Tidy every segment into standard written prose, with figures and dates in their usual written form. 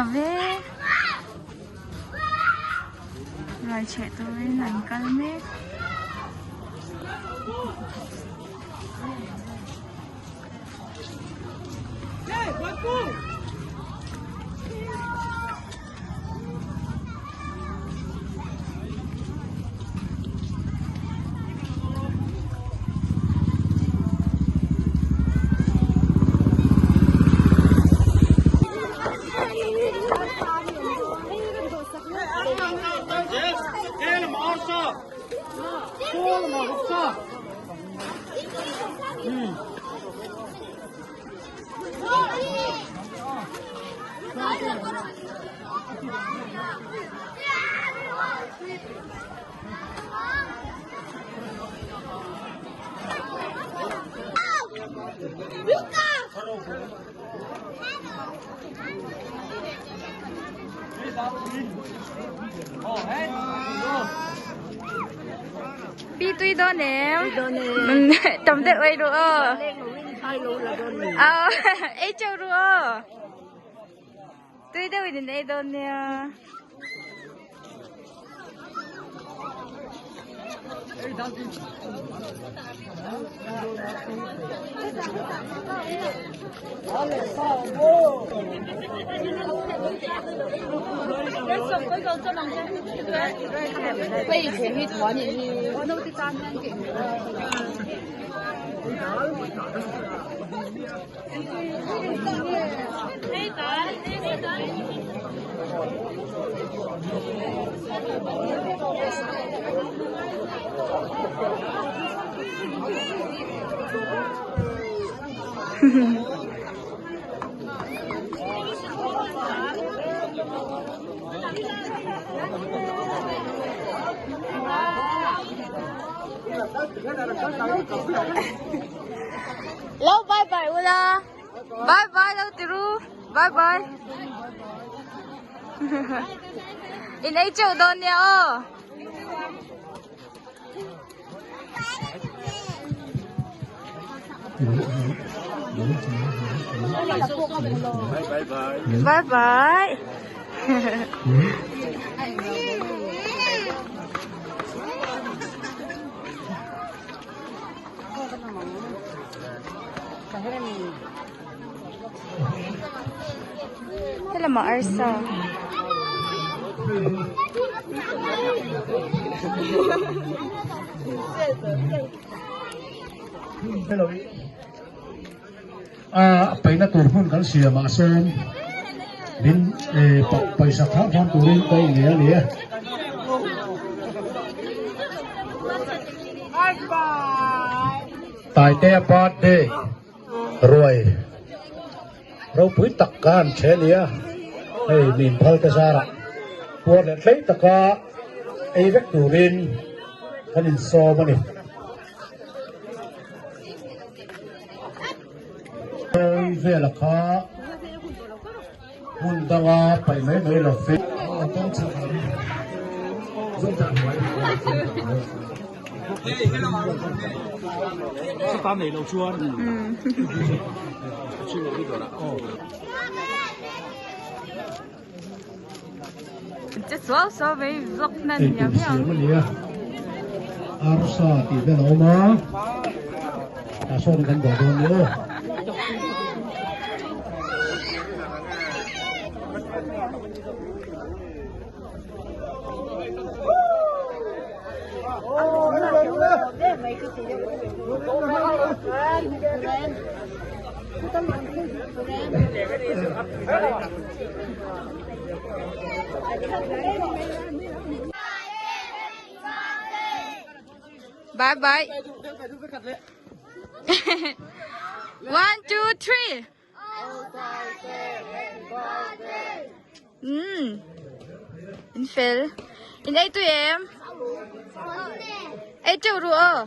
Ve ruai chheh turin an kal mek. Pi tui dawn em? Tam deuh ei ru aw. Aw, ei cheu ru aw. Tui deuh in in ei dawn nia. Lo bye bye ula. Bye bye lo ti ru. Bye bye. In ei cheu dawn nia aw. Bye bye. Helamah arsa. A paihna tur hmun kan siam ah sawn min pawisa kham kham turin ka in ngei a ni e. Taitea birthday ruai ropui tak ka han ṭhe a ni a, hei min phal te zarah puar leh tlei taka ei vek turin kan insawm a ni. Chawi vela kha hmun danga paih mai mai lo ve. Eitur siam a ni a, arsa tih vel a awm a, tah sawn kan dawh dawn ni aw. Bye bye. One, two, three. Mm. In fel. In ei tui em? Ei teuh ru aw.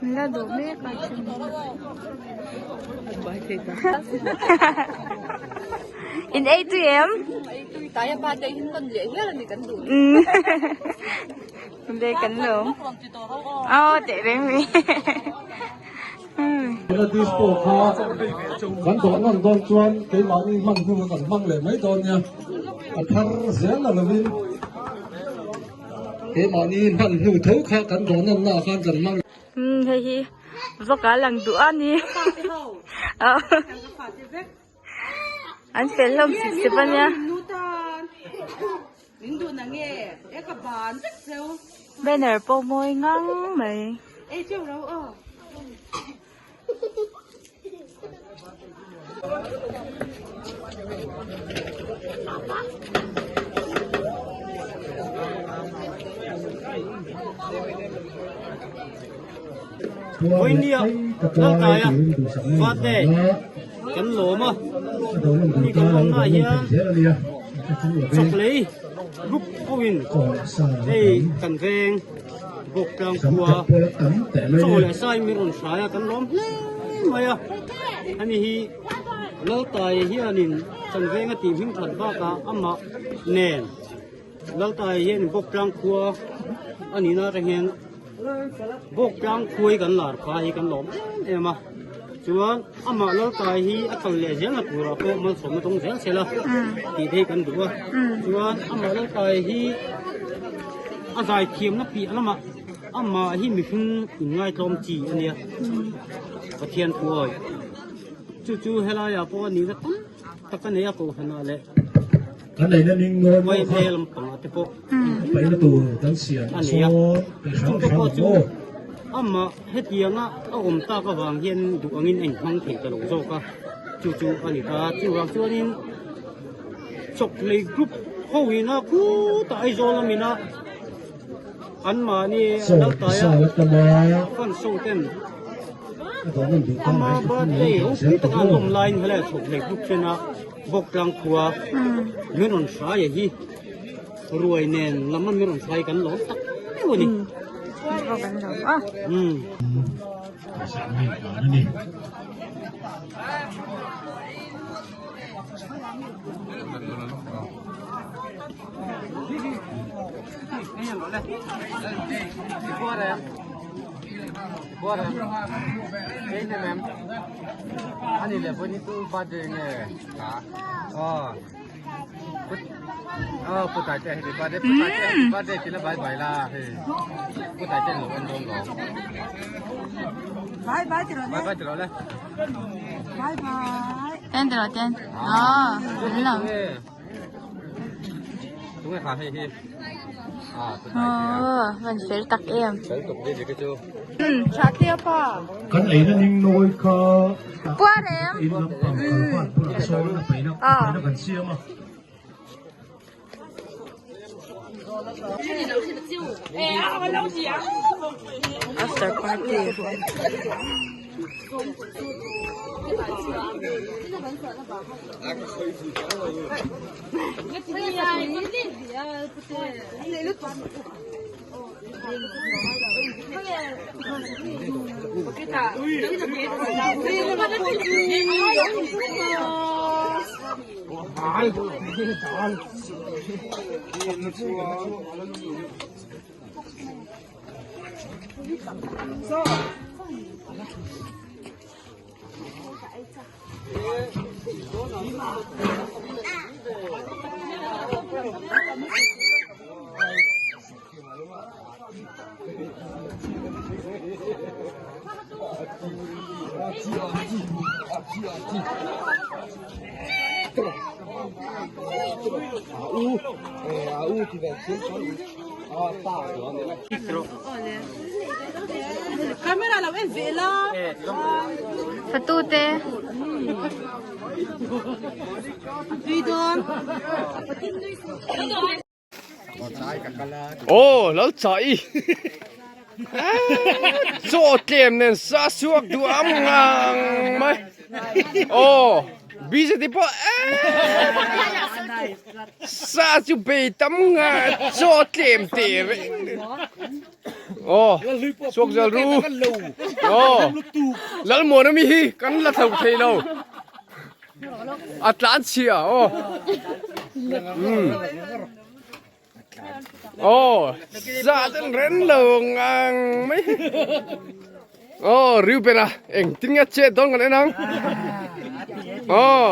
An la dawh mek a then In ei tui em? Ei tui tai a pa te hin kan leh hial a ni kan duh. Be kan lo. Aw teh reng mai. Tuna disco kha kan dawh nawn dawn chuan keimahni hman hun a kan hmang leh mai dawn nia. A thar zel la lovin keimahni hman hnu tho kha kan dawh nawn naah khan kan hmang. Umm hei hi vawk a lang duh a ni. An fel hlawm sip sip a nia. Banner pawh mawi ngang mai. Vawinia Laltaia fate kan lawm a, hemi kan lawmnaah hian chawklei group hoin hei kan veng Bawktlang khua chaw leh sai min rawn hrai a kan lawm hle mai a, hemi hi Laltaia hianin kan veng a tih hming that bakah amah nen. Laltai hian Bawktlang khua a nihna atang hian Bawktlang khuai kan lar kha hi kan lawm em em a, chuan amah Laltai hi a kal leh zelna turah pawh malsawmna tawng zel se la tih te hi kan duh a, chuan amah Laltai hi a zai thiamna piah lamah amah hi mihring inngaitlawm chi a nia, Pathian thu awi chu chu helaiah pawh a nihna tam tak a nei a kohhranah leh. Kan eina ning nawn pawh kha paihna tur kan siam a sawn peih hrang hrang ang aw. Amah hetianga a awm tak avang hian duh angin a inhmang thei ta lo zawk a, chu chu a ni ta. Chuvang chuanin Chawkhlei group ho ina khutah Aizawl lamina anmahni Laltaia fans ho ten ama birthday ropui taka an awm laiin helai Chawkhlei group chena Bawktlang khua min rawn hrai a hi ruai nen lam a min rawn hrai kan lawm tak deuh a ni. Kan lawm a. Umm. Ten tiraw ten. Aw an lo. Aw van fel tak em. Kan eina ning nawi kha Puar em? In lampang kalvan bulah sawn a paihna a paihna kan siam a. After party. Fatute. Aw lal chai chaw tlem nen sa chhuak duh ang ngang mai aw BJP pawh sa chu bei tam nga chaw tlem teh reng. Aw suak zel ru. Aw Lalmuana mi hi kan la tho thei lo. A tlan chhia aw. Aw za ten ren lo ngang mai. Aw Reuben-a engtin nge chet dawn kan en ang. Aw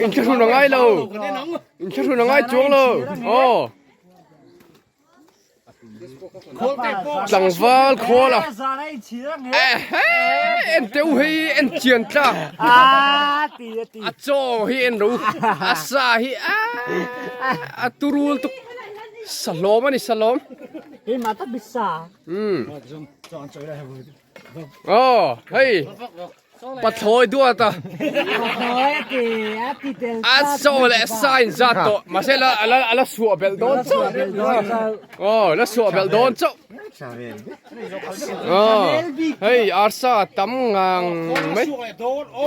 inthlahrun a ngai lo. Inthlahrun a ngai chuang lo. Aw. Tlangval khawl a en teuh hi en chian tla a chaw hi en ro a sa hi a turul tuk salawm a ni salawm aw hei Pathlawi duat a. A chaw leh sa in zat tawh. Mahse la la la suah belh dawn chauh. Aw la suah belh dawn chauh. Aw hei arsa tam ngang mai.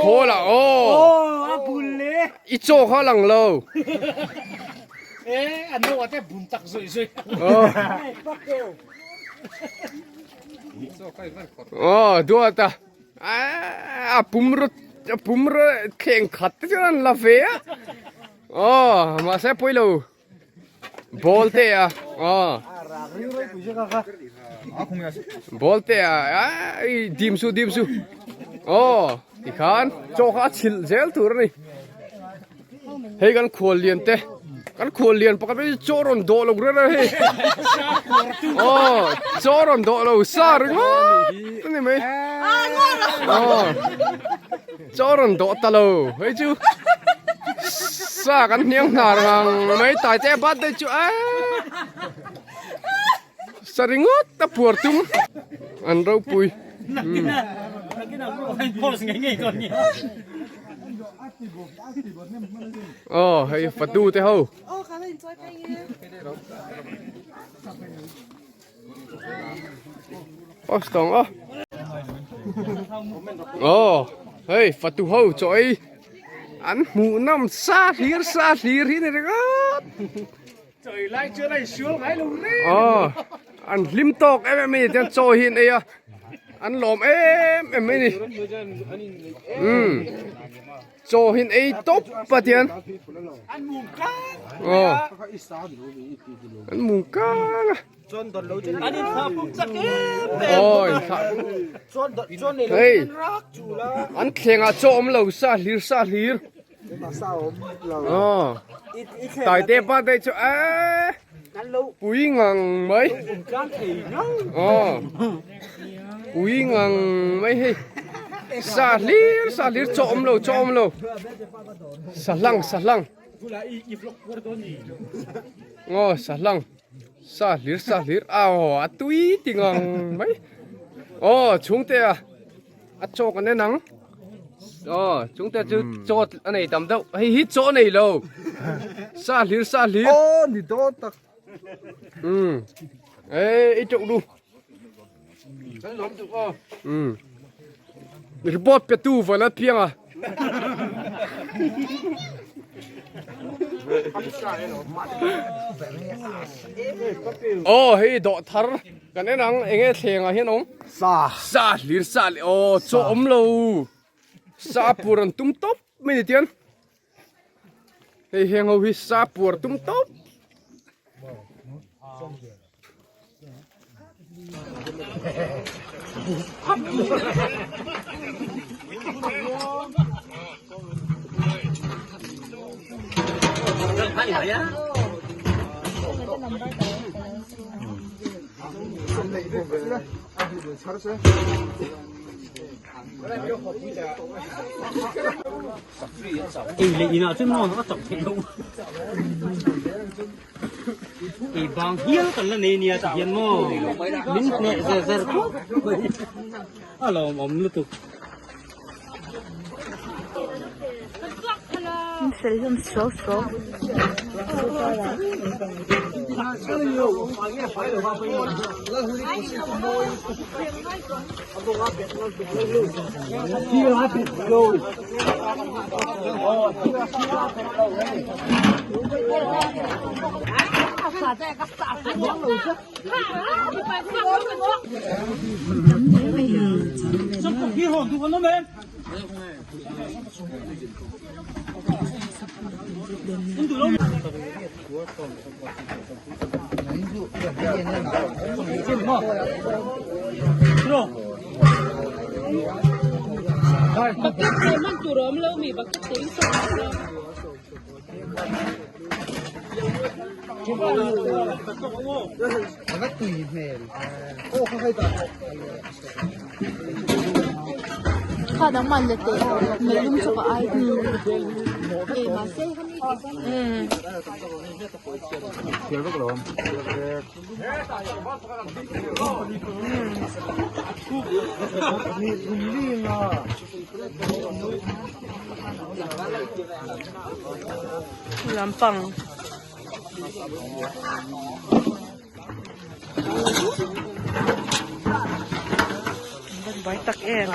Khawl ah aw. I chaw kha lang lo. Aw. Aw duat a. A pum rawt a pum rawt thleng khat te chuan an la ve a aw mahse pawi lo ball te a aw ball te a ai dim su dim su aw tikhan chaw kha a chhilh zel tur a ni hei kan khual lian te kan khual lian pakhat mai chaw rawn dawh lo reng reng hei aw chaw rawn dawh lo sa ringawt a ni mai aw chaw rawn dawh ta lo hei chu sa kan hniang hnar ngang mai tai te birthday chu a sa ringawt a puar tum an ropui. Aw hei fatu te ho. Aw stong aw. Aw hei fatu ho chaw ei an hmuh nawm sa hlir sa hlir hi ni ringawt. Aw an hlim tawk em em a ni chuan chaw hi an ei a an lawm em em mai a ni umm chaw hi an ei tawp a tian aw an mum kang a aw hei an thleng ah chaw awm lo sa hlir sa hlir. Aw Taite pa te chu eee pui ngang mai aw pui ngang mai hei sa hlir sa hlir chaw awm lo chaw awm lo sa hlang sa hlang aw sa hlang sa hlir sa hlir aw a tui ti ngang mai aw chhungte a. A chaw kan en ang. Aw, chungte chu chaw a nei tam deuh. Hei hi chaw a nei lo. Sa hlir sa hlir. Aw, ni dawn tak. Um. Ei, i teuh du. Kan lawm tuk aw. Um. Report pe tu van a piang a. Aw, hei dawh thar. Kan en ang enge thleng ah hian awm? Sa. Sa hlir sa leh aw chaw awm lo. Sa puar an tum tawp mai ni tian. Hei heng ho hi sa puar tum tawp. Ei leh inah chuan maw a chak theih loh. Ei bang hial kan la nei nia ti hian maw min hneh zer zer khawp mai a lawmawm lutuk. Fel hlawm suau suau. Lampang. An van buai tak em.